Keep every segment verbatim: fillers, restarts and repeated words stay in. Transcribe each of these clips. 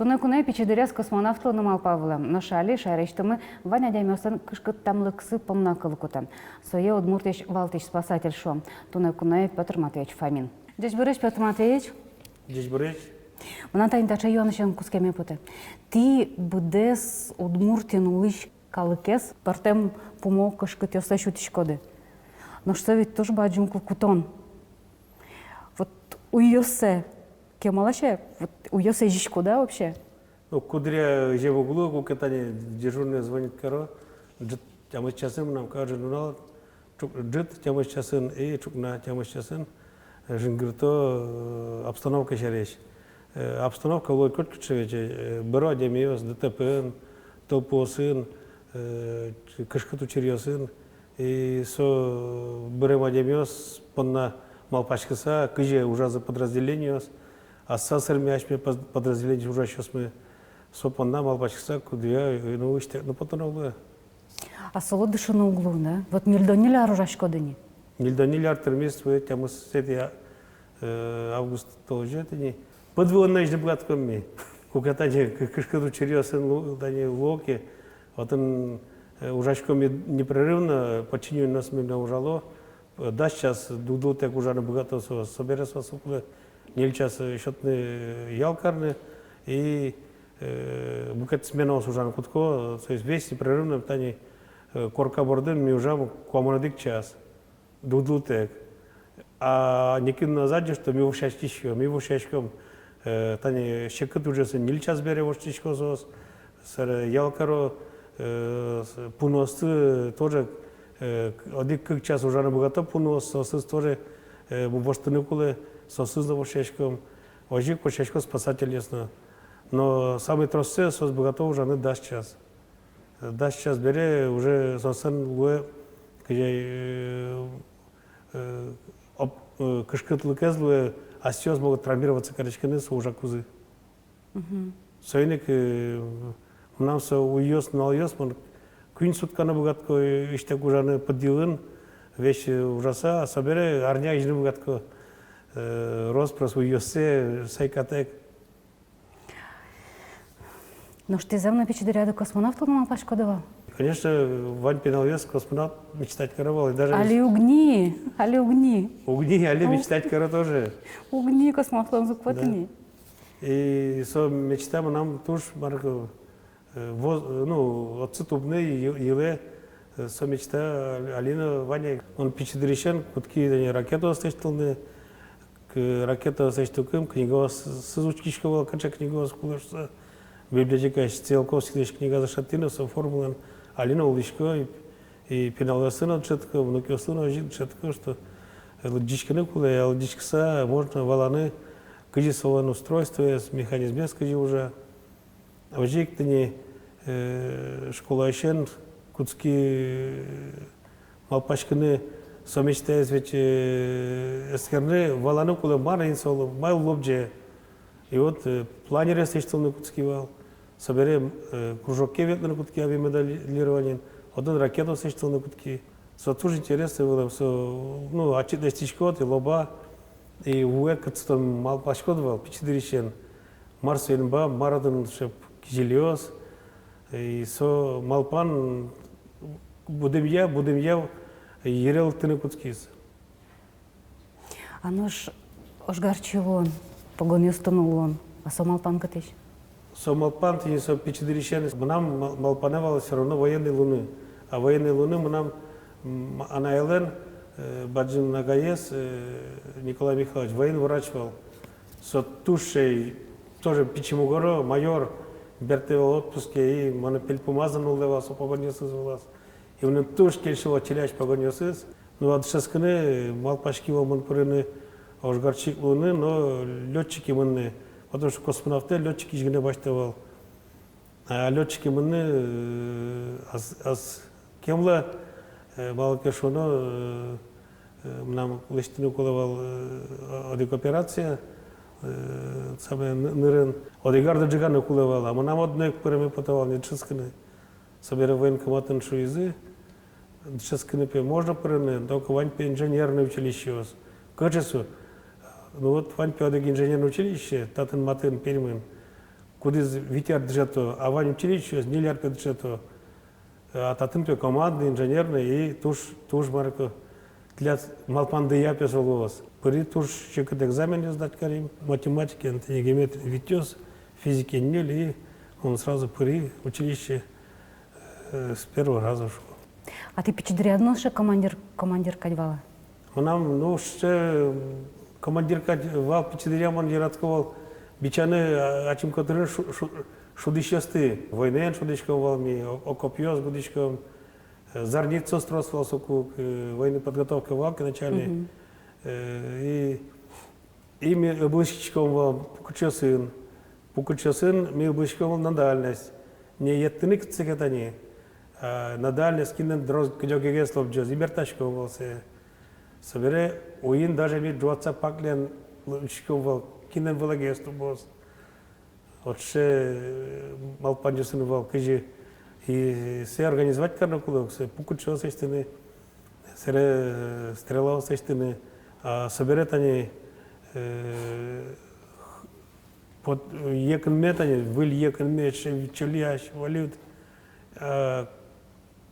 Туннэ куное пичи дыръяз космонавт луыны малпа вылэм. Нош али шаерысьтымы вань адямиослэн кышкыттэмлыксы понна кыл кутэ. Сое Удмуртиысь валтӥсь спасатель шуэ. Туннэ куное Пётр Матвеевич Фомин. Ӟечбуресь, Пётр Матвеевич. Ӟечбуресь. Мынам тани таӵе юанысен кутскеме потэ. Тӥ быдэс Удмуртиын улӥсь калыкез пӧртэм пумо кышкытъёслэсь утиськоды. Нош со ведь туж бадӟым кыл кутон. Вот уйёссэ кемалась-а, вот уйёссэ ӟечкоды-а вообще? Ну, куддыръя ӟеч уг лу, куке тани дежурный звонить каро, ӝыт тямыс часын, мынам каждый нунал, ӵук-, ӝыт тямыс часын и ӵукна тямыс часын, э, жингырто, э, обстановка сярысь. Э, обстановка луэ котькыӵе ведь, э, быро адямиос, ДТП-ын, тылпуосын, э, кышкыт учыръёсын. И со бырем адямиос понна малпаськыса, кызьы ужазы подразделениос, ассэ сэрме асьме под-, подразделениысь ужасьёсмы, со понна малпаськыса, куддыръя, э, ну, иштэк но потоно луэ. А солы дышыны уг луы, да? Вот ньыльдон ньыль ар ужаськоды ни. Ньыльдон ньыль ар тырмиз туэ тямысэтӥ, э, август толэзе тӥни. Пыд вылын но изьыны быгатӥськом ми. Куке тани кы-, кышкыт учыръёсын лу-, тани луо ке, отын, э, ужаськом ми непрерывно, подчинённыйёсмы но ужало, э, дас час дугдылытэк ужаны быгато со, собере соос кулэ ньыль час, э, сётыны, э, ял карыны, и, э, мукет сменаос ужаны кутско, то есть весь непрерывно тани, э, корка бордын ми ужам куамын одӥг час дугдылытэк. А некин но ӧз адӟы, что ми воштӥськом, ми воштӥськом, э, тани секыт ужъёсын ньыль час бере воштӥсько соос, собере ял каро, э, с-, пуныосты тоже, э, одӥг-кык час ужаны быгато пуныос, соосыз тоже, э, воштыны кулэ, соосыз но воштӥськом. Озьы ик воштӥсько спасательёс но. Но самой троссэ соос быгато ужаны дас час. Дас час бере уже соослэн луэ, кызьы, э, э, оп-, э, кышкытлыкез луэ, асьсэос могут травмироваться кариськыны со ужакузы. Мгм. Соин ик, э, мынам со уйёс, нуналъёс, мон куинь сутка но быгатӥсько, э, иштэк ужаны пыд йылын, весь, э, ужаса, а собере арня изьыны быгатӥсько, э, рос-прос уйёссэ, сайкатэк. Нош тӥ зэм но пичи дыръяды космонавт луыны малпаськоды вал? Конечно, вань пиналъёс космонавт мечтать каро вал, и даже... Али уг ни, али уг ни. Уг ни, али мечтать каро тоже. Уг ни, космонавт луонзы уг поты ни. Да. И со мечта мынам туж, мар ке, э, воз-, ну, отчы тубыны йы-, йылэ, э, со мечта али но вань ай. Мон пичи дырысен кутски, тани, ракетаос лэсьтылыны, к-, ракетаос лэсьтыкум, книгаосыз учкисько вал, кыӵе книгаос кулэ шуса. Библиотекаысь Циолковскийлэсь книгазэ шедьтӥ но, со формулаен али но улӥсько, и, и пиналъёслы но дышетско, внукъёслы но озьы дышетско, что, э, лыдӟиськыны кулэ, а лыдӟиськыса можно валаны, кызьы солэн устройствоез, механизмез кызьы ужа. Озьы ик тӥни, э, школаысен кутски, э, малпаськыны, со мечтаез ведь, э, эскерыны, валаны кулэ, мар ини со, мар лобӟе. И вот, э, планерез лэсьтылыны кутски вал. Собере, э, кружокке ветлыны кутски авиамоделированиен, отын ракетаос лэсьтылыны кутски. Со туж интересно вылэм, со, ну, ачид лэсьтӥськод, и лоба, и вуэ кытчы тон малпаськод вал пичи дырысен. Мар со инбам, мар отын шеп кизилиос. И со малпан будэмъя, будэмъя йыре лыктыны кутскиз. А нош ожгарчи луон, погонъёс туннэ луон, а со малпан кытысь? Со малпан тӥни со пичи дырысен мынам мал-, малпанэ вал всё равно военный луыны. А военный луыны мынам, м, анайлэн, э, бадӟым агаез, э, Николай Михайлович, военврач вал. Со туж сыӵе, тоже пичи мугоро, майор, бертэ вал отпуске, и монэ пельпумаз но нуллэ вал со погонъёсыз вылаз. И мыным туж кельше вал чилясь погонъёсыз. Ну, а дышетскыны малпаськи вал мон пырыны ожгарчи ик луыны, но лётчике мыныны. Потому что космонавтэ лётчикысь гинэ басьто вал. А лётчике мыныны, э, ас-, ас кемлы, э, малы ке шуоно, э, э, мынам лэсьтыны кулэ вал, э, одӥг операция, э, самой ны-, нырын. Одӥг ар дырӟыны кулэ вал, а мынам одно ик пыреме потэ вал ни дышетскыны. Собере военкоматын шуизы, дышетскыны пе можно пырыны, только вань пе инженерный училищеос. Кыӵе со? Ну вот вань пе одӥг инженерный училище, татын матын, Пермьын. Кудӥз вить ар дышето, а вань училищеос ньыль ар пе дышето. А татын пе командный, инженерный и туж, туж, мар ке, тӥляд малпандыя пе со луоз. Пыри, туж секыт экзаменъёс сдать кари, математикаен тӥни геометриен витьёс, физикаен ньыль, и мон сразу пыри училище, э, с первого раза шуо. А тӥ пичи дыръяды но сыӵе командир, командир кадь вал-а? Мынам, ну, сыӵе командир кадь вал, пичи дыръям мон яратӥсько вал бичаны, а, ачим котырын шу-, шу-, шудӥсьёсты. Войнаен шудӥськом вал ми, о-, окопъёс будӥськом, э, зарницаос трос вал соку, э, военной подготовка вал ке начальной. Мгм. Э, и, и ми ыбылӥськом вал пукырчиосын. Пукырчиосын ми ыбылӥськом вал на дальность. Не йӧттыны кытчы ке тани, а на дальность, кинлэн дрон кыдёкегес лобӟоз, и бертаськом вал сое. Собере уин даже ми ӝуатса паклен лыктӥськом вал, кинлэн вылэгес тубоз. Вот сыӵе, э, малпанъёсын вал, кызьы и сое организовать карыны кулэ ук, сое пукырчиос лэсьтыны, сыре стрелаос лэсьтыны. А собере тани, э, вот, э, йӧкынме тани, выль йӧкынме, сыӵе вичылъясь валют, а,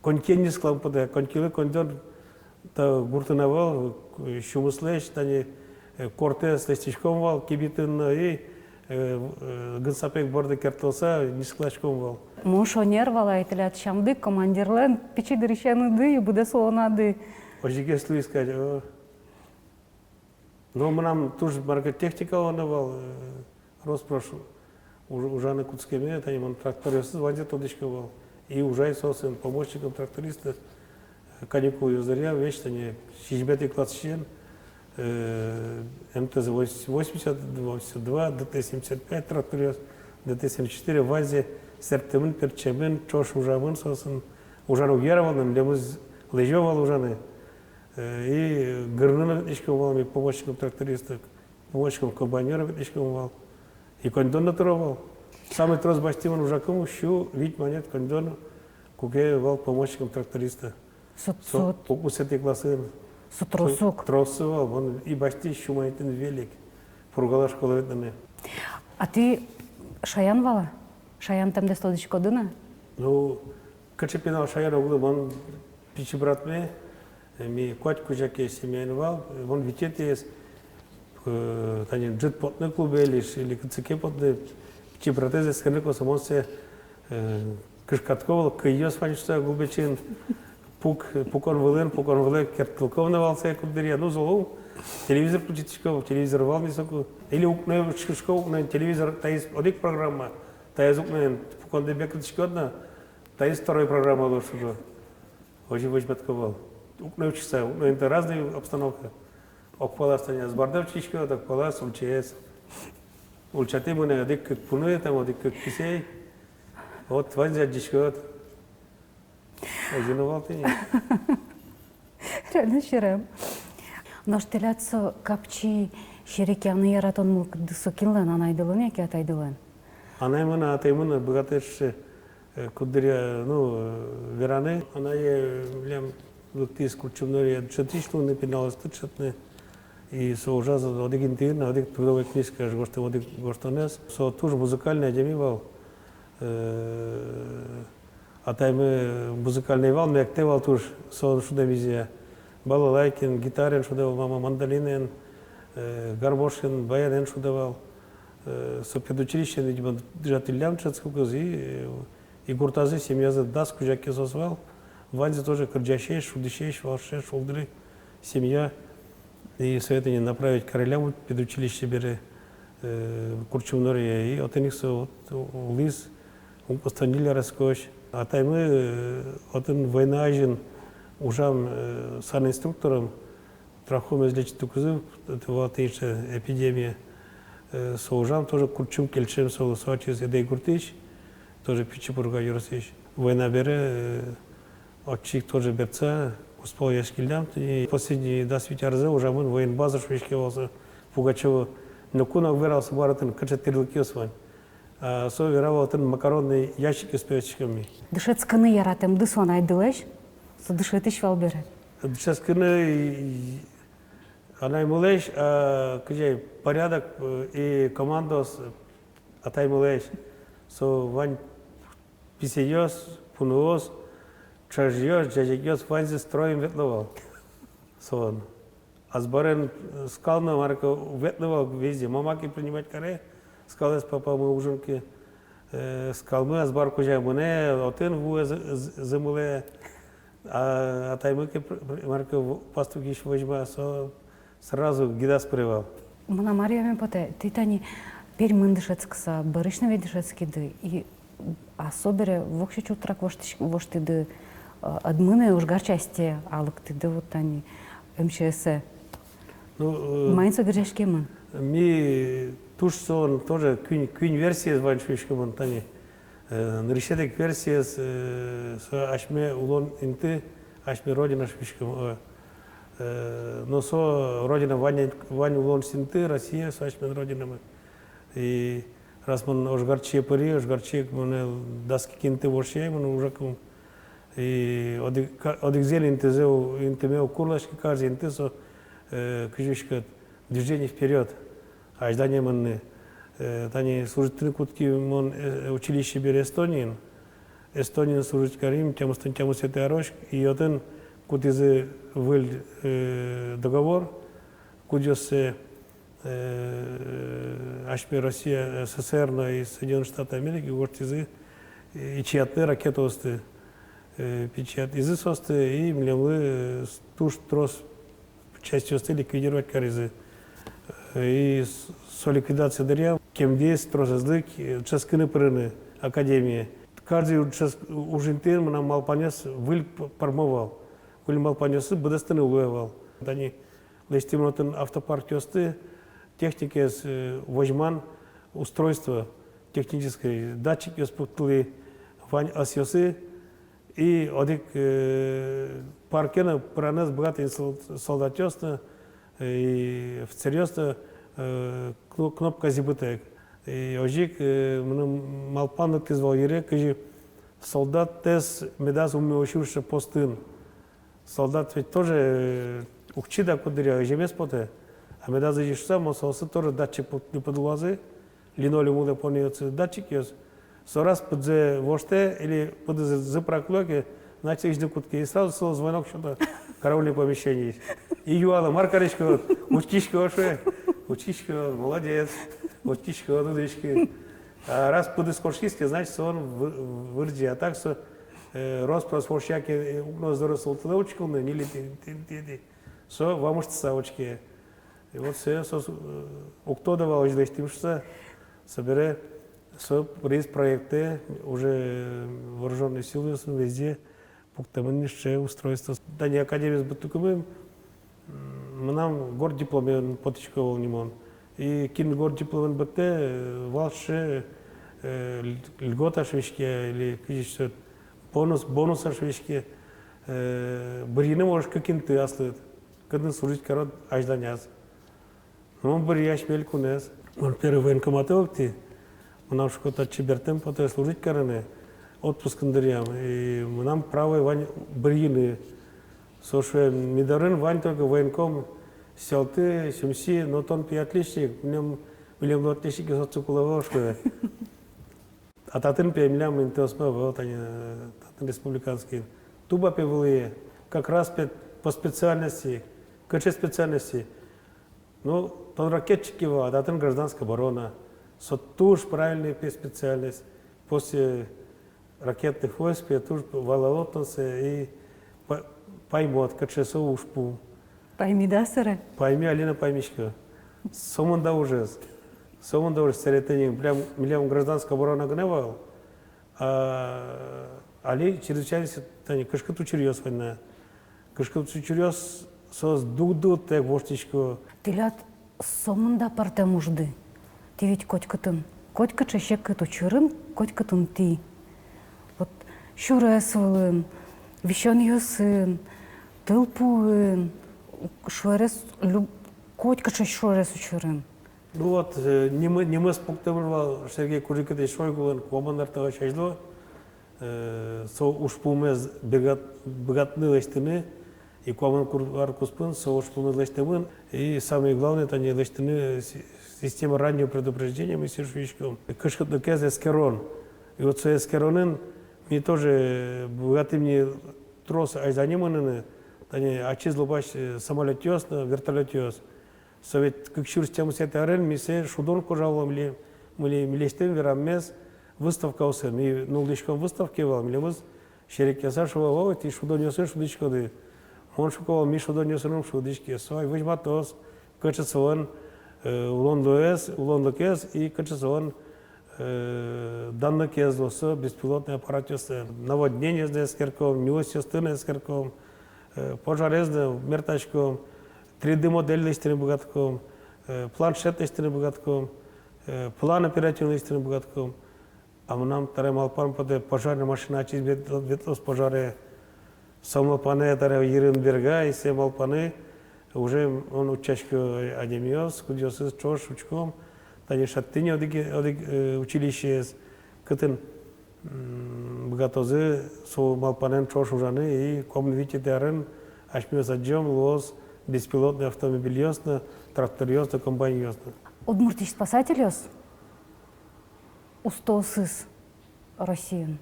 конькиен нискылон потэ, конькилы коньдон та гуртын ӧвӧл, э, сюмыслэсь тани, э, кортэз лэсьтӥськом вал кибитын но, и, э, э, гынсапег борды керттылыса нискыласьком вал. Мон шонер вал ай, тӥляд сямды командирлэн пичи дырысеныды и быдэс улонады. Озьыгес луиз кадь, о. Но мынам туж, мар ке, техника улонэ вал, э, рос-прос уж-, ужаны кутскеме, тани мон тракторъёсыз ваньзэ тодӥсько вал. И ужай соосын помощником тракториста, э, каникулъёс дыръя весь, тани сизьыметӥ классысен, э, М Т З вось-, восемьдесят, восемьдесят два, Д Т семьдесят пять тракторъёс, Д Т семьдесят четыре, ваньзэ сэрттэмын, пертчемын, ӵош ужамын соосын. Ужаны уг яра вал но, милемыз лэзё вал ужаны. Э, и гырыны но ветлӥськом вал ми помощником тракториста, помощником комбайнёра ветлӥськом вал. И коньдон но тыро вал. Самой трос басьтӥмы ужакум сю вить манет коньдон, куке вал помощником тракториста. Со, со, со укмысэтӥ классын. Со трос ук. Трос вал, мон и басьтӥ сю манетэн велик. Пургала школа ветлыны. А тӥ шаян вал-а? Шаянтэмдэс тодӥськоды на? Ну, кыӵе пинал шаян уг лу, мон пичи братме, э, ми куать кузяке семьяын вал, э, мон витетӥез, э, тани ӝыт потны клубе или, или кытчы ке потны, пичи братэз эскерыны косо, мон сое, э, кышкатӥсько вал, кыйёс вань шуса гулбечын, пук, пукон вылын, пукон вылэ керттылӥсько на вал сое куддыръя, ну, зол ум, телевизор включитӥсько, телевизор вал ми соку. Или укное учкисько, укноын телевизор, таиз одӥг программа, таиз укноын, пуконды бекытӥськод на, таиз второй программа луоз шуо. Озьы возьматӥсько вал. Укное учкыса, укноын-то разный обстановка. Ог палаз тани азбарде учкиськод, ог палаз ульчаез. Ульчатӥ мынэ одӥг-кык пуны, там одӥг-кык кисей. Вот ваньзэ адӟиськод. Озьы но вал тӥни. Реально серем. Нош тӥляд со капчи серекъяны яратон мылкыдды со кинлэн, анайдылэн яке атайдылэн? Анаймы но, атаймы но быгатэ сыӵе, э, куддыръя, ну, э, вераны. Анае милям лыктӥз Курчум нуре дышетӥсь луыны, пиналъёсты дышетыны. И со ужаз одӥг интыын, одӥг трудовой книжкаысь гожтэм одӥг гожтонэз. Со туж музыкальной адями вал. Э, атаймы музыкальной вал, мектэ вал туж солэн шудэмезъя. Балалайкаен, гитараен шудэ вал, мама мандолинаен, э, гармошкаен, баянэн шудэ вал. Э, со педучилищеын, видимо, дышетӥллям дышетскыкуз, и, э, и гуртазы, семьязы дас кузяке соос вал. Ваньзы тоже кырӟасесь, шудӥсесь вал, сыӵе шулдыр семья. И советы не направить кариллям педучилище бере, э, Курчум нуре, и отын ик со вот улӥз укмыстон ньыль арескозь. Атаймы, э, отын война азьын ужам, э, санинструктором, трахомез лечить карыны кутскизы, это была, конечно, эпидемия. Э, со ужам тоже Курчум кельшем, со, со ачиз Эдэй гуртысь, тоже Пичи Пурга ёросысь. Война бере, э, отчы ик тоже бертса, кузпалъяськиллям, и последний дас вить арзэ ужамын военбаза, шуиське вал со, Пугачёво. Ноку но уг вералсы, мар отын, кыӵе тирлыкъёс вань. А, со вера вал, отын макаронный ящикъёс пӧятӥськом ми. Дышетскыны яратэмды со анайдылэсь, со дышетӥсь вал бере. Дышетскыны и, и анаймылэсь, а, кызьы порядок, э, и командаос атаймылэсь. Со вань писэйёс, пуныос, ӵажъёс, ӟазегъёс, ваньзэ строен ветло вал. Солэн азбарен, э, скал но мар ке ветло вал везде. Мама ке принимать каре скалэз, папа, мы ужин ке, э, скалмы, азбар кузя мынэ, отын вуэ, з-, з-, зэмылэ. А атаймы ке пр-, пр-, мар ке в-, пастухысь возьма, со сразу гидаз пыре вал. Мынам мар юаме потэ, тӥ тани Пермын дышетскыса, бӧрысь но ведь дышетскиды, и а собере воксё чутрак воштӥсь-, воштӥды, э, ӧд мынэ Ижкар часте, а лыктӥды вот тани МЧС-э. Ну, э, маин со герӟаськемын? Ми туж солэн тоже куинь, куинь версиез вань шуиськемын тани. Э, нырысетӥ версиез, э, со асьме улон инты, асьме родина шуиськемын, э, э, но со родина вань, вань улон инты, Россия, со асьме родинамы. И раз мон Ижкарчие пыри, Ижкарчие мынэ дас кык инты вошъяй, мон ужакум. И одӥг-, ка-, одӥгзэ но интызэ у-, интыме уг курласькы, каждый инты со, э, кызьы шуиськод, движение вперёд, азьлане мыныны. Э, тани служитьтыны кутски мон, э, училище бере Эстониын. Эстониын служить карим тямыстон тямысэтӥ арозь, и отын кутӥзы выль, э, договор, кудъёссэ, э, асьме Россия, СССР но и Соединённые Штаты Америки гожтӥзы, э, ичиятыны ракетаосты, э, пичиятӥзы соосты, и милемлы, э, туж трос частьёсты ликвидировать каризы. Э, и с-, со ликвидация дыръя кемдиз тросэзлы, э, дышетскыны пырыны академие. Каждый дышетс-, уж интыын мынам малпанъёс выль п-, пӧрмо вал. Выль малпанъёсты быдэстыны луэ вал. Тани лэсьтӥм отын автопаркъёсты, техникаез, э, возьман устройство техническое, датчикъёс пуктылӥ вань ӧсъёсы, и одӥг, э, парке но пыранэз быгатэ ини сол-, солдатъёс но, э, и офицеръёс но, э, кно-, кнопказэ бытэк. И озьы ик, э, мыным малпан лыктӥз вал йыре, кызьы солдатэз медаз умме усьы шуыса постын. Солдат ведь тоже, э, уг чида, куддыръя ӧжемез потэ. А медаз ӧжы шуыса, мон соослы тоже датчик пуктӥ, пыд улазы, линолеум улэ понӥ отчы датчикъёс. Со раз пыдзэ воштэ или пыдыз зыпрак луэ ке, значит, изьыны кутске. И сразу со звонок сётэ караульное помещение. И юалэ: мар кариськод? Учкисько, шуэ. Учкисько, молодец. Учкисько, тодӥсько. А раз пыдыз кошкиз ке, значит, со он вы-, вырӟе. А так со, э, рос-прос вошъя ке, э, укноез доры султылэ учкыны, ньылетӥ, тӥ-, тӥ-, тӥ-, со вамыштыса учке. И вот сое соос, э, уг тодо вал, озьы лэсьтӥм шуыса, собере со пыриз проектэ, уже вооружённые силы везде пуктэмын ни сыӵе устройство. Тани академиез быдтыкумы, м, мынам горд дипломен потӥсько вал ни мон. И кин горд дипломен быдтэ, э, вал сыӵе, э, ль-, льгота шуиське, или кызьы шуод, бонус, бонус шуиське, э, бырйыны можешь кык инты аслыд, кытын служить карод азьланяз. Мон быръи асьме элькунэз. Мон первый военкоматэ лыктӥ. Мынам, шуко, татчы бертэм потэ служить карыны, отпускын дыръям. И мынам правой вань бырйыны. Со шуэ: ми дорын вань только военком Сьӧлты, Сюмси, но тон, пе, отличник, милем, милемлы отличникъёс отчы кулэ ӧвӧл, шуэ. А татын, пе, милям интыосмы ӧвӧл, тани, э, татын республиканскийын. Туба, пе, вылӥе, как раз, пе, по специальности. Кыӵе специальности? Ну, тон ракетчик ке вал, а татын гражданская оборона. Со туж правильный, пе, специальность. После ракетных войск, пе, туж валалод тон сое и па-, паймод, кыӵе со ужпум. Паймид-а собере? Пайми, али но паймисько. Сомында ужез. Сомында ужез, сэре тӥни, милям, милям гражданская оборона гинэ вал. А али чрезвычайность, тани, кышкыт учыръёс вань на. Кышкыт учыръёс, соос дугдытэк воштӥсько. Тӥляд сомында пӧртэм ужды. Тӥ ведь котькытын, котькыӵе секыт учырын, котькытын тӥ. Вот сюрес вылын, висёнъёсын, тылпуын, шуэрес, лю-, котькыӵе шуэрес учырын. Ну вот, э, нимы-, нимыз пуктэмын вал Сергей Кужикетович Шойгулэн куамын ар талэсь азьло, э, со ужпумез быгат-, быгатыны лэсьтыны, и куамын кур-, ар куспын со ужпумез лэсьтэмын, и самое главное, тани лэсьтыны си-, система раннего предупреждения, ми сое шуиськом, кышкытлыкез эскерон. И вот со эскеронын ми тоже быгатӥм ни трос азьлане мыныны, тани ачиз лобась, э, самолётъёс но вертолётъёс. Со ведь кык сюрс тямысэтӥ арын ми сое шудон кожалом, миле-, миле-, милесьтым вераммес выставкаосын. Ми нуллӥськом выставкае вал, милемыз серекъяса шуо: «О, тӥ шудонъёсын шудӥськоды». Мон шуко вал: «Ми шудонъёсын ум шудӥське». Со ай возьматоз, кыӵе солэн, э, улонлыкез, улонлыкез и кыӵе солэн, э, данлыкез луоз со беспилотный аппаратъёслэн. Наводнениез но эскерком, нюлэсъёсты но эскерком, э, пожарез но мертаськом, три дэ модель лэсьтыны быгатӥськом, э, планшет лэсьтыны быгатӥськом, э, план оперативный лэсьтыны быгатӥськом. А мынам табере малпам потэ: пожарной машина ачиз вет-, ветлоз пожаре. Со малпанэ табере йырын бергай, сое малпаны уже мон утчасько адямиос, кудъёсыз ӵош учком. Тани шедьтӥ ни одӥг, одӥг, э, училищеез, кытын, м, быгатозы со малпанэн ӵош ужаны, и куамын витетӥ арын асьмеос адӟом, луоз беспилотный автомобильёс но, тракторъёс но, комбайнъёс но. Удмуртиысь спасательёс устоосыз Россиын.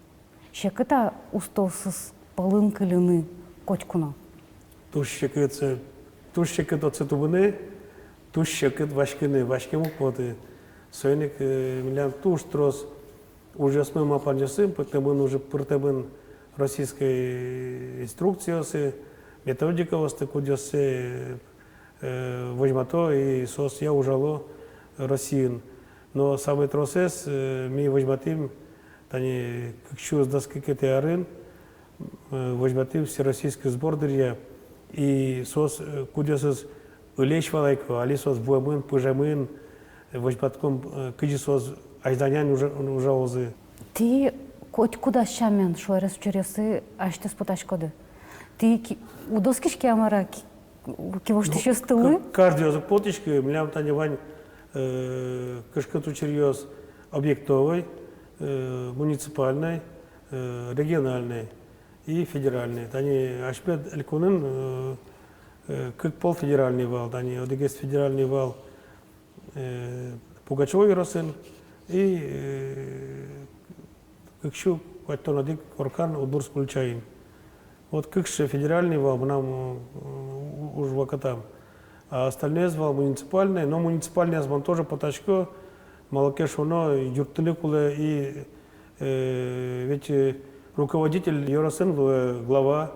Секыт-а устоосыз пӧлын кыльыны котьку но? Туж секыт, э, туж секыт отчы тубыны, туж секыт васькыны, васькем уг поты. Соин ик, э, милям туж трос ужъёсмы, малпанъёсмы пыртэмын, уже пыртэмын российской инструкциосы, методикаосты, кудъёссэ, э, возьмато и соосъя ужало Россиын. Но самой тросэз, э, ми возьматӥм, тани кык сюрс дас кыкетӥ арын, э, возьматӥм всероссийский сбор дыръя, и соос, э, кудъёсыз ылесь вал ай ке, али соос вуэмын, пыжемын, э, возьматком, э, кызьы соос азьланян ужа-, ужалозы. Тӥ котькудаз сямен шуэрес учыръёсы асьтэос потаськоды. Тӥ ки-, уд оскиське-а, мар-а, ки-, кивалтӥсьёстылы? Ну, к-, каждыйёс уг потӥськы, милям тани вань, э, кышкыт учыръёс объектовой, э, муниципальной, э, региональной и федеральной. Тани асьме элькунын, э, э, кык пол федеральной вал, тани одӥгез федеральной вал, э, Пугачёво ёросын и, э, кык сю куатьтон одӥг коркан Удмурт Кульчаын. Вот кык сыӵе федеральной вал мынам, э, у-, уж вакытам. А остальноез вал муниципальной, но муниципальнояз мон тоже потасько, малы ке шуоно, юрттыны кулэ и, э, ведь, э, руководитель ёросын луэ глава,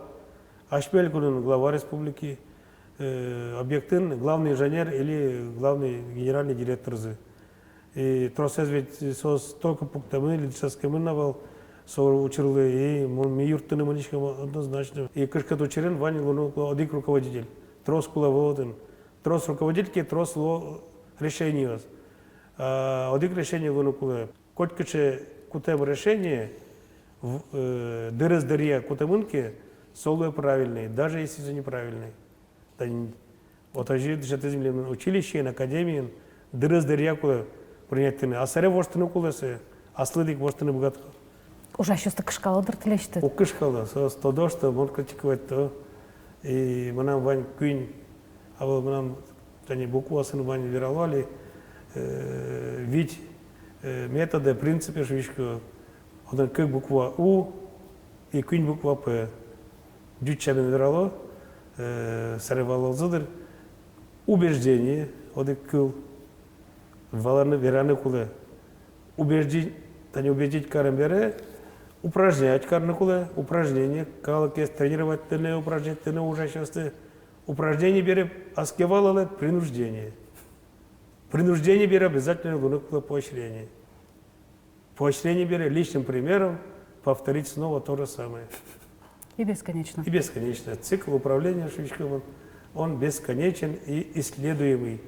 асьме элькунын глава республики, э, объектын главный инженер или главный генеральный директорзы. И тросэз ведь соос только пуктэмын или дышетскемын на вал со учырлы, и мон, ми юрттыны мынӥськом однозначно. И кышкыт учырын вань луыны кулэ одӥг руководитель. Трос кулэ ӧвӧл отын. Трос руководитель ке, трос луо решениос. А одӥг решение луыны кулэ. Котькыӵе кутэм решение в-, э, дырыз дыръя кутэмын ке, со луэ правильной, даже если со неправильной. Тани отозь дышетӥзы милемын училищеын, академиын, дырыз дыръя кулэ принять карыны. А сэре воштыны кулэ сое, аслыд ик воштыны быгатко. Ужасьёсты кышкало дыр тӥлесьтыд? Уг кышкало, соос тодо, что мон критиковать-то. И мынам вань куинь, а вот мынам, тани, букваосын вань, верало али, э, вить, э, методэ, принципе шуисько. Отын кык буква У и куинь буква П. Ӟуч сямен верало, э, сэре валалозы дыр. Убеждение, одӥг кыл, валаны, вераны кулэ. Убеждить, тани убеждить карем бере, упражнять карыны кулэ, упражнение, калыкез тренировать карыны, упражнять карыны, ужасьёсты. Упражнение бере, ас ке валалэ, принуждение. Принуждение бере обязательно луыны кулэ поощрение. Поощрение бере личным примером повторить снова то же самое. И бесконечно. И бесконечно. Цикл управления, шуиськом, он, он бесконечен и исследуемый.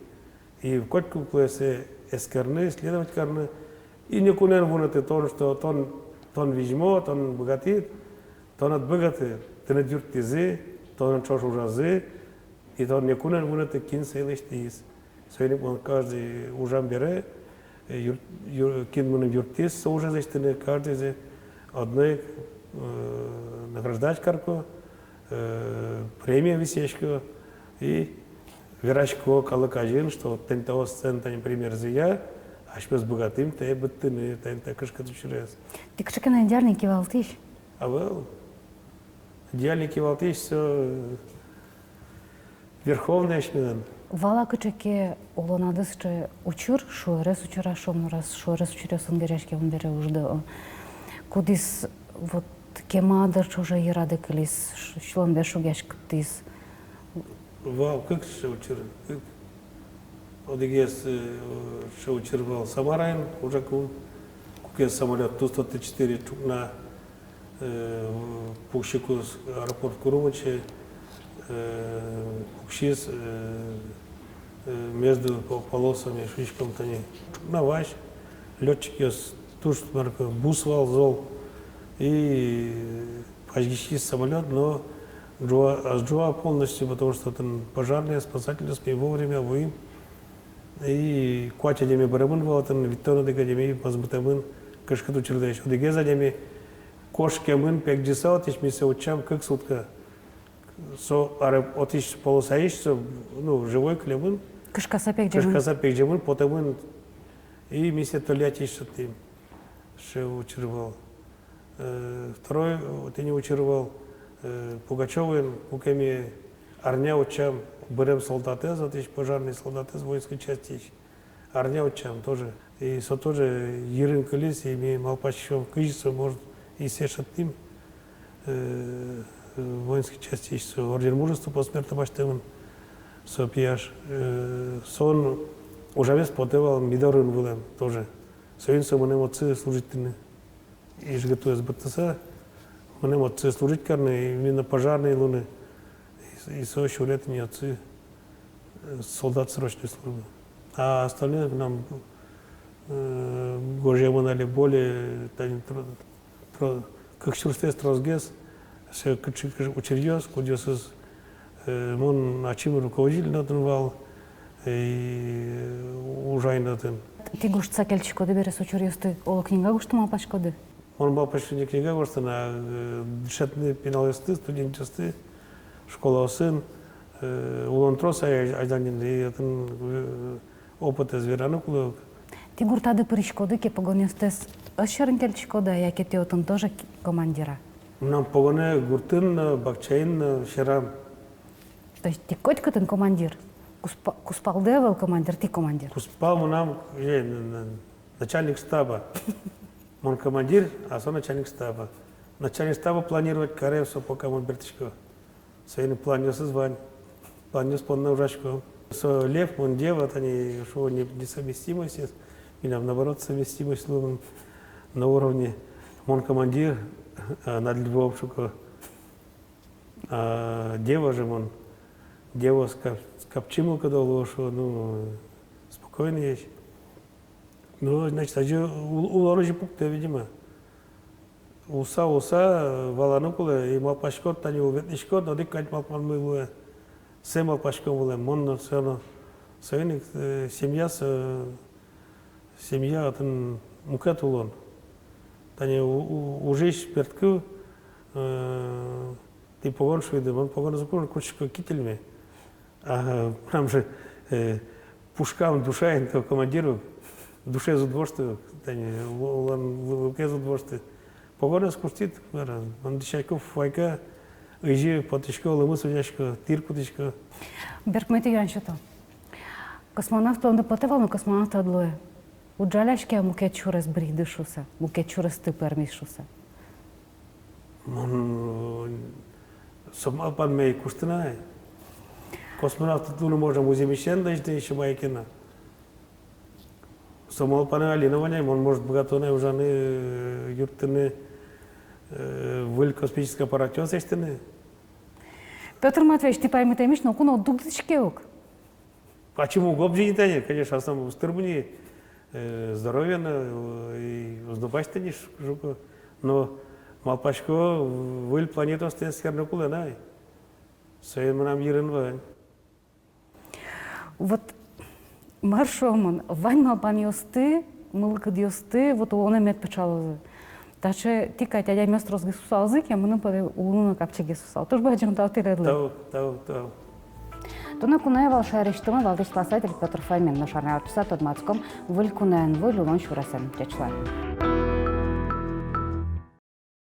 И котьку кулэ сое эскерыны, исследовать карыны. И некунэ эн вунэты тон, что тон, тон визьмо, тон быгатӥд, тон ӧд быгаты, тыныд юрттӥзы, тонэн ӵош ужазы, и тон некунэ эн вунэты, кин сое лэсьтӥз. Соин ик мон каждый ужам бере, э, юр-, юр-, кин мыным юрттӥз со ужез лэсьтыны, каждыйзэ одно ик, э, награждать карко, э, премия висъясько и верасько калык азьын, что тӥни таос сцена, тани примерзыя, асьмеос быгатӥм тае быдтыны, тани та кышкыт учырез. Тӥ кыӵе ке но идеальный кивалтӥсь? Ӧвӧл. Идеальный кивалтӥсь со, э, верховный асьмелэн. Вал-а кыӵе ке улонады сыӵе учыр, шуэрес учыр, шуом, раз шуэрес учыръёсын герӟаськемын бере ужды, о, кудӥз вот кема дыр ӵоже йырады кылиз, ш-, сюлэмдэ шугъяськытӥз? Вал кык сыӵе учыр, кык. Одӥгез, э, сыӵе учыр вал Самараын ужакум, куке самолёт Ту сто тридцать четыре ӵукна, э, пуксикуз аэропорт курумынче, э, пуксиз, э, э, между по-, полосами, шуиськом тани. Ӵукна вазь лётчикъёс, туж мар ке бус вал зол, и пазьгиськиз самолёт, но ӝуа-, ӧз ӝуа полностью, потому что отын пожарные, спасательёс, ми вовремя вуим. И куать адями быремын вал отын, витьтон одӥг адями мозмытэмын кышкыт учырдэ. Одӥгез адями кошкемын пегӟыса отысь, ми сое утчам кык сутка. Со аэро-, отысь полосаысь со, ну, живой кылемын. Кышкаса пегӟемын. Кышкаса пегӟемын, потэмын. И ми сое тӧлятӥсь шедьтӥм. Сыӵе учыр вал. Э, второй, э, тӥни учыр вал, э, Пугачёвоын, куке ми арня утчам бырем солдатэз, отысь пожарный солдатэз воинской частьысь. Арня утчам тоже. И со тоже йырын кылиз, и ми малпаськом, кызьы со, может, и сое шедьтӥм, э, воинской частьысь со Орден Мужества посмертно басьтэмын со пияш. Э, солэн ужамез потэ вал Ми дорын вылэм тоже. Соин со мынэм отчы служить карыны. Ижкетуэз быдтыса, мынэм отчы служить карыны, именно пожарный луыны. И, и со сюре тӥни отчы, э, солдат срочной службы. А остальные к нам, э, гожъямын али более, тани тро-, тро-, кык сюрсэз тросгес, сыӵе кыӵе ке учыръёс, кудъёсыз, э, мон ачим руководитель но отын вал, и ужай но отын. Тӥ гожтыса кельтӥськоды бере со учыръёсты, оло, книга гожтыны малпаськоды? Мон малпасько не книга гожтыны, а, э, дышетыны пиналъёсты, студентъёсты, школаосын, э, улон трос ай-, азьланьын, и отын, э, опытэз вераны кулэ ук. Тӥ гуртады пыриськоды ке, погонъёстэс ӧз сьӧрын кельтӥськоды-а, яке тӥ отын тоже ки-, командир-а? Мынам погонэ гуртын но, бакчаын но сьӧрам. То есть тӥ котькытын командир? Кузпа-, кузпалды ӧвӧл командир, тӥ командир? Кузпал мынам, э, н-, н-, начальник штаба. Мон командир, а со начальник штаба. Начальник штаба планировать каре, со пока мон бертӥсько. Соин планъёсыз вань, планъёс понна ужасько. Со лев, мон дева, тани шуо не-, несовместимость, милям, наоборот, совместимость луэ на уровне. Мон командир, а над львом, шуко. А дева же мон, деваос кап-, капчи мылкыдо луо, шуо, ну, спокойноесь. Ну, значит, озьы ул-, улон озьы пуктэ, видимо. Улса, улса, валаны кулэ, и малпаськод, тани ул ветлӥськод, одӥг кадь малпанмы луэ. Сое малпаськон вылэм, мон но, со но. Соин ик, э, семья, со, семья отын мукет улон. Тани у-, у-, ужысь берткы, э, тӥ погон шуиды, мон погонэз уг куртӥськы, кительме. А мынам же, э, пушкам, душаен, то командир ук, душаез уд вошты, тани, у-, улон лу-, лукез уд вошты. Погонэз куштӥд, мар-а, мон дӥсясько фуфайка, ызьы потӥсько, лымы сузясько, тӥр кутӥсько. Берпуметӥ юан сёто. Космонавт луонды потэ вал но, космонавт ӧд луэ. Уд жаляське-а мукет сюрес бырйиды шуыса, мукет сюресты пӧрмиз шуыса? Мон, э, со малпанме ӧй кушты на. Космонавт луыны можно музъемысен лэзьыны, ещё мае ке но. Со малпанэ али но вань ай, мон, может, быгато на ужаны, э, юрттыны, э, выль космической аппаратъёс лэсьтыны. Пётр Матвеевич, тӥ паймытэмысь ноку но уд дугдӥське ук. Почему? Гобӟи ни тани, конечно, основном уз тырмы ни, э, здоровье но, э, и уз но басьты ни, ш-, шуко. Но малпасько, выль планетаосты эскерыны кулэ на ай. Сое мынам йырын вань. Вот Мар шуом, вань малпанъёсты, мылкыдъёсты вот улонэ мед пыӵалозы. Таӵе тӥ кадь адямиос тросгес луысалзы ке, мыным потэ, улыны но капчигес луысал. Туж бадӟым тау тӥледлы. Тау, тау, тау. Туннэ куное вал шаерысьтымы валтӥсь писатель Пётр Фомин. Нош арня ортчыса тодматском выль куноен, выль улон сюресэн. Ӟеч луэ.